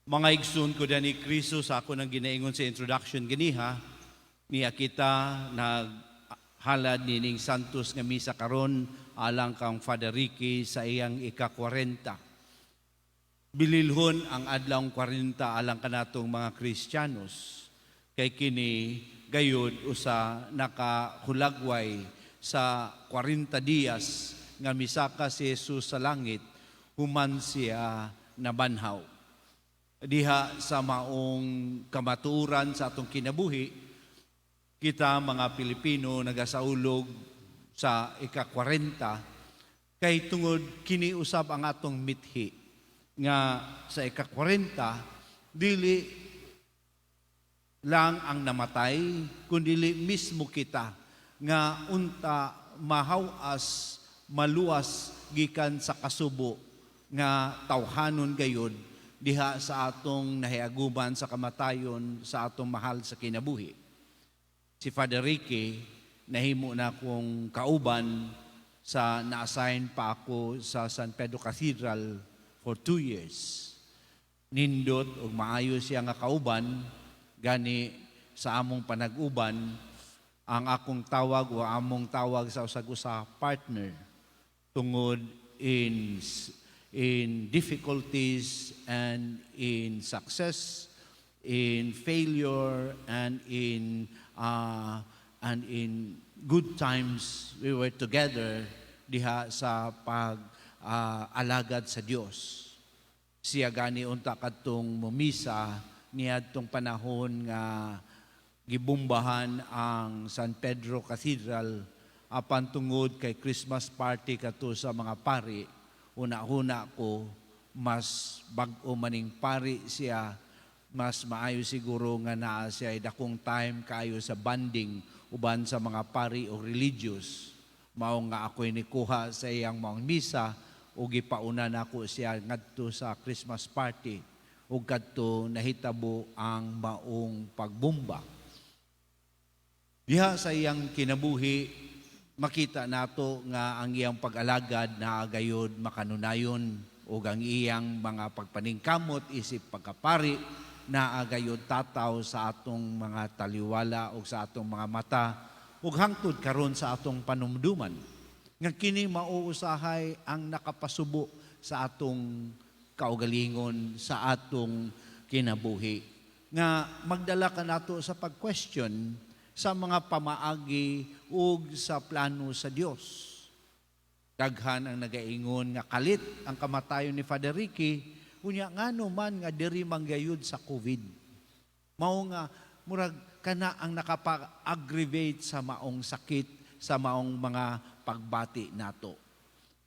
Mga igsoon ko ni Kristo, sa ako nang ginaingon sa introduction ganiha, niya kita naghalad nining Santos nga misa karon alang kang Father Ricky sa iyang ika-40. Bililhon ang adlawng 40 alang kanatong mga Kristiyanos kay kini gayud usa nakahulagway sa 40 dias nga misaka si Jesus sa langit human siya nabanhaw. Diha sa maong kamatuoran sa atong kinabuhi, kita mga Pilipino nagasaulog sa ika-40 kay tungod kini usab ang atong mithi nga sa ika-40 dili lang ang namatay kundili mismo kita nga unta mahawas, maluwas gikan sa kasubo nga tawhanon gayud diha sa atong nahiaguman sa kamatayon sa atong mahal sa kinabuhi. Si Father Ricky, nahimo na akong kauban sa na-assign pa ako sa San Pedro Cathedral for 2 years. Nindot ug maayo siya nga kauban, gani sa among panag-uban, ang akong tawag o among tawag sa usag-usa, partner, tungod in difficulties and in success, in failure and in good times, we were together diha sa pag alagad sa Dios. Siya gani unta kadtong momisa niadtong panahon nga gibumbahan ang San Pedro Cathedral, apan tungod kay Christmas party kato sa mga pari, una-una ko mas bag-o maning pari siya, mas maayo siguro nga naa siya ay dakong time kaayo sa bonding uban sa mga pari o religious. Mao nga ako'y nikuha sa iyang maong misa ug gipauna nako siya ngadto sa Christmas party ug kadto nahitabo ang maong pagbumba. Diha sa iyang kinabuhi, makita nato nga ang iyang pag-alagad na gayod makanunayon ug ang iyang mga pagpaningkamot isip pagkapari naa gayod tataw sa atong mga taliwala ug sa atong mga mata ug hangtod karon sa atong panumduman nga kini mao usahay ang nakapasubo sa atong kaugalingon, sa atong kinabuhi nga magdala kanato sa pag-question sa mga pamaagi ug sa plano sa Dios. Daghan ang nagaingon nga kalit ang kamatayon ni Father Ricky, unya ngano man nga diri manggayud sa COVID. Mao nga murag kana ang nakapa-aggravate sa maong sakit, sa maong mga pagbati nato.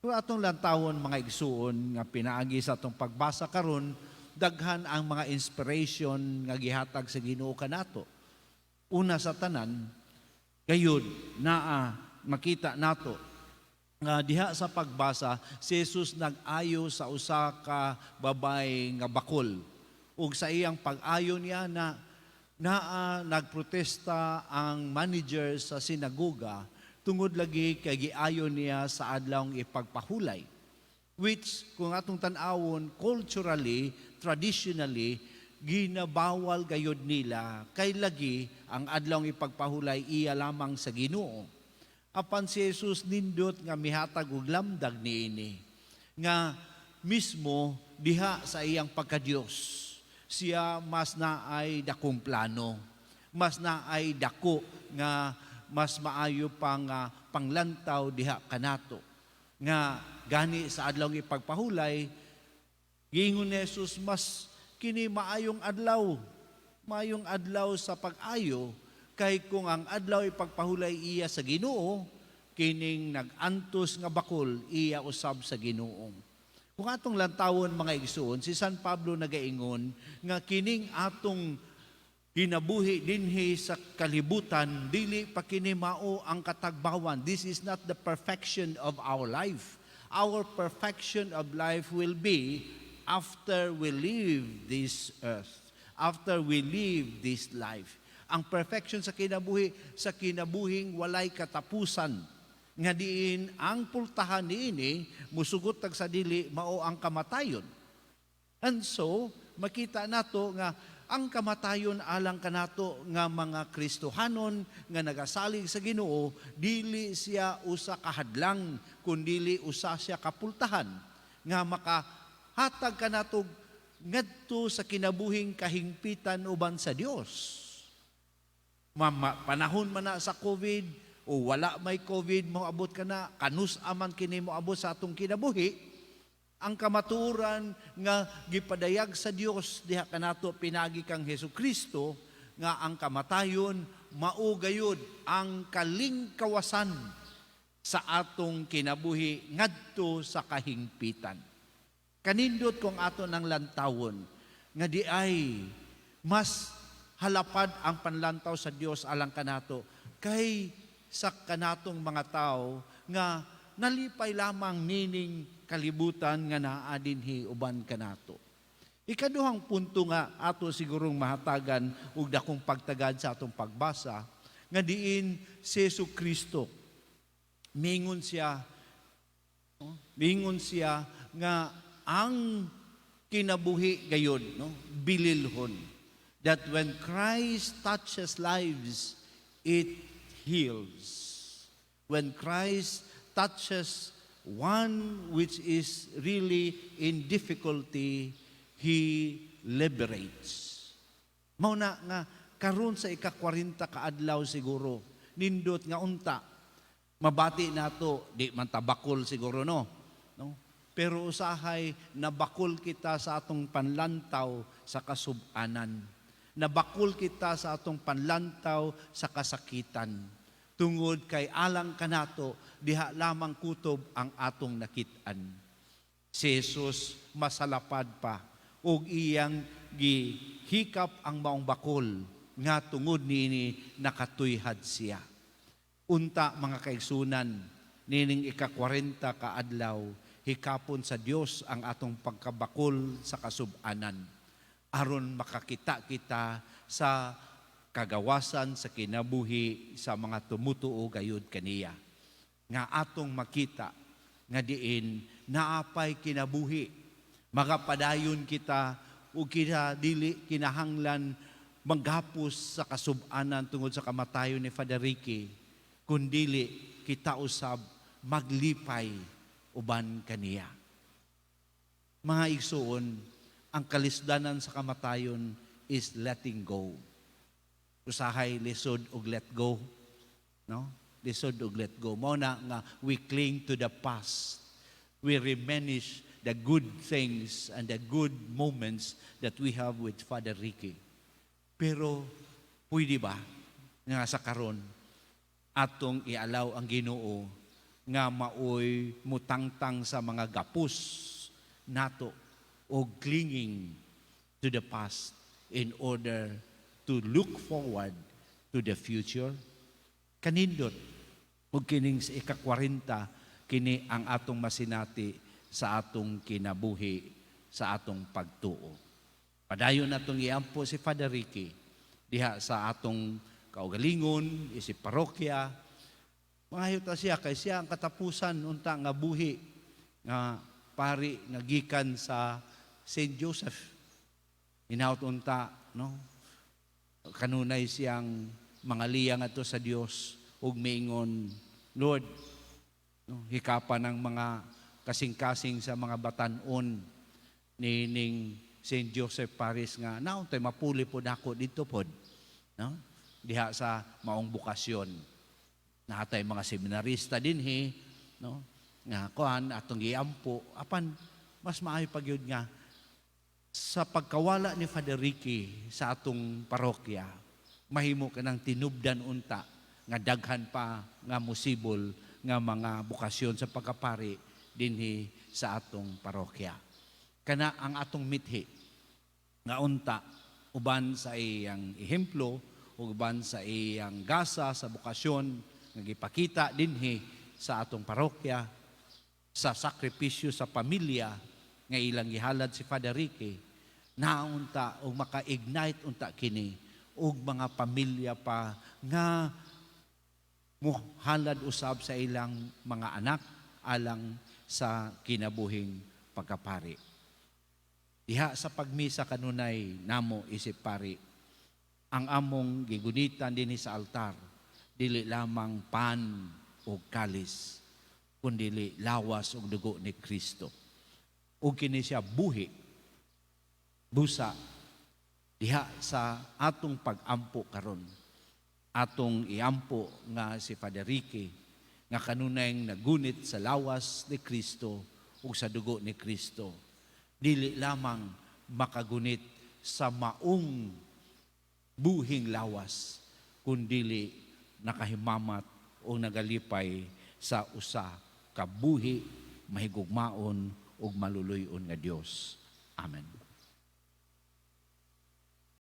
Pero atong lantawon, mga igsuon, nga pinaagi sa atong pagbasa karon, daghan ang mga inspiration nga gihatag sa Ginoo kanato. Una sa tanan, gayud naa makita nato nga diha sa pagbasa si Jesus nag-ayo sa usa ka babay nga bakol ug sa iyang pag-ayo niya na naa nagprotesta ang manager sa sinagoga tungod lagi kay giayo niya sa adlawng ipagpahulay, which kung atong tan-awon culturally, traditionally, ginabawal gayod nila kay lagi ang adlawng ipagpahulay iya lamang sa Ginoo. Apan si Jesus nindot nga mihatag og lamdag niini nga mismo diha sa iyang pagkadiyos siya mas naay dakong plano, mas naay dako nga mas maayo pa nga panglantaw diha kanato. Nga gani sa adlaw ipagpahulay, giingon ni Jesus, mas kini maayong adlaw, maayong adlaw sa pag-ayo kay kung ang adlaw ipagpahulay iya sa Ginoo, kining nag-antos nga bakol iya usab sa Ginoo. Kung atong lantawon, mga igsuon, si San Pablo nagaingon nga kining atong kinabuhi dinhi sa kalibutan dili pa kini mao ang katagbawan. This is not the perfection of our life. Our perfection of life will be after we leave this earth, after we leave this life. Ang perfection sa kinabuhi, sa kinabuhing walay katapusan nga diin ang pultahan niini musugot tag sa dili mao ang kamatayon. And so, Makita nato nga ang kamatayon alang kanato nga mga Kristohanon nga nagasalig sa Ginoo, dili siya usa ka hadlang, kundili usa siya ka pultahan nga makahatag kanato ngadto sa kinabuhing kahingpitan uban sa Dios. Mama, panahon man na sa COVID o wala may COVID moabot ka na, kanus aman kini moabot sa atong kinabuhi, ang kamatuoran nga gipadayag sa Dios diha kanato pinagi kang Hesus Kristo nga ang kamatayon mao gayud ang kalingkawasan sa atong kinabuhi ngadto sa kahingpitan. Kanindot kung ato nang lantawon nga di ay mas halapad ang panlantaw sa Dios alang kanato kay sa kanatong mga tao nga nalipay lamang nining kalibutan nga naa dinhi uban kanato. Ikaduhang punto nga ato sigurong mahatagan og dakong pagtagad sa atong pagbasa nga diin si Hesus Kristo mingon siya, no? Mingon siya nga ang kinabuhi gayod, no, bililhon, that when Christ touches lives, it heals. When Christ touches one which is really in difficulty, He liberates. Mao na nga karon sa ika-40 ka adlaw siguro, nindot nga unta mabati nato, di man ta bakol siguro, no, no? Pero usahay nabakol kita sa atong panlantaw sa kasub-anan. Nabakol kita sa atong panlantaw sa kasakitan. Tungod kay alang kanato, diha lamang kutob ang atong nakit-an. Si Jesus masalapad pa ug iyang gihikap ang maong bakol nga tungod niini nakatuyhad siya. Unta, mga kaigsunan, nining ika-40 ka adlaw, hikapon sa Dios ang atong pagkabakol sa kasub-anan aron makakita kita sa kagawasan sa kinabuhi sa mga tumutuo gayud kaniya. Nga atong makita nga diin naapay kinabuhi, magapadayon kita ug kita dili kinahanglan manggapos sa kasub-anan tungod sa kamatayon ni Father Ricky, kundili kita usab maglipay uban kaniya. Mga igsuon, ang kalisdanan sa kamatayon is letting go. Usahay lisod og let go, no? Lisod og let go. Mao na nga we cling to the past. We reminisce the good things and the good moments that we have with Father Ricky. Pero pwede ba nga sa karon atong i-allow ang Ginoo nga maoy mutangtang sa mga gapos nato o clinging to the past in order to look forward to the future? Kanindot ug kining sa ika-40, kini ang atong masinati sa atong kinabuhi, sa atong pagtuo. Padayon natong iampo si Father Ricky diha sa atong kaugalingon, isip parokya. Mangayo ta siya kay siya ang katapusan unta nga buhi nga pari nga gikan sa St. Joseph. Hinaut unta, no? Kanunay siyang mga liyang ato sa Dios ug miingon, "Lord, no, hikapan ng mga kasing-kasing sa mga batan-on ni ning St. Joseph Parish nga nauntay mapuli pod ako dito pod, no, diha sa maong bukasyon." Natay mga seminarista dinhi, no, nga kuan atong giampo, apan mas maayo pa gyud nga sa pagkawala ni Father Ricky sa atong parokya, mahimo ka ng tinubdan unta nga daghan pa nga musibol nga mga bukasyon sa pagkapari dinhi sa atong parokya. Kana ang atong mithi nga unta uban sa iyang ehemplo, uban sa iyang gasa sa bukasyon nga gipakita dinhi sa atong parokya, sa sakripisyo sa pamilya nga ilang gihalad si Father Ricky, naunta og maka-ignite unta kini og mga pamilya pa nga muhalad usab sa ilang mga anak alang sa kinabuhing pagkapari. Diha sa pagmisa kanunay namo isip pari, ang among gigunitan dinhi sa altar, dili lamang pan o kalis, kundili lawas ug dugo ni Kristo. Ug kini siya buhi, busa diha sa atong pag-ampo karon. Atong iampo nga si Father Ricky nga kanunayng nagunit sa lawas ni Kristo ug sa dugo ni Kristo, dili lamang makagunit sa maong buhing lawas, kundili nakahimamat o nagalipay sa usa ka buhi, mahigugmaon ug maluluy-on nga Dios. Amen.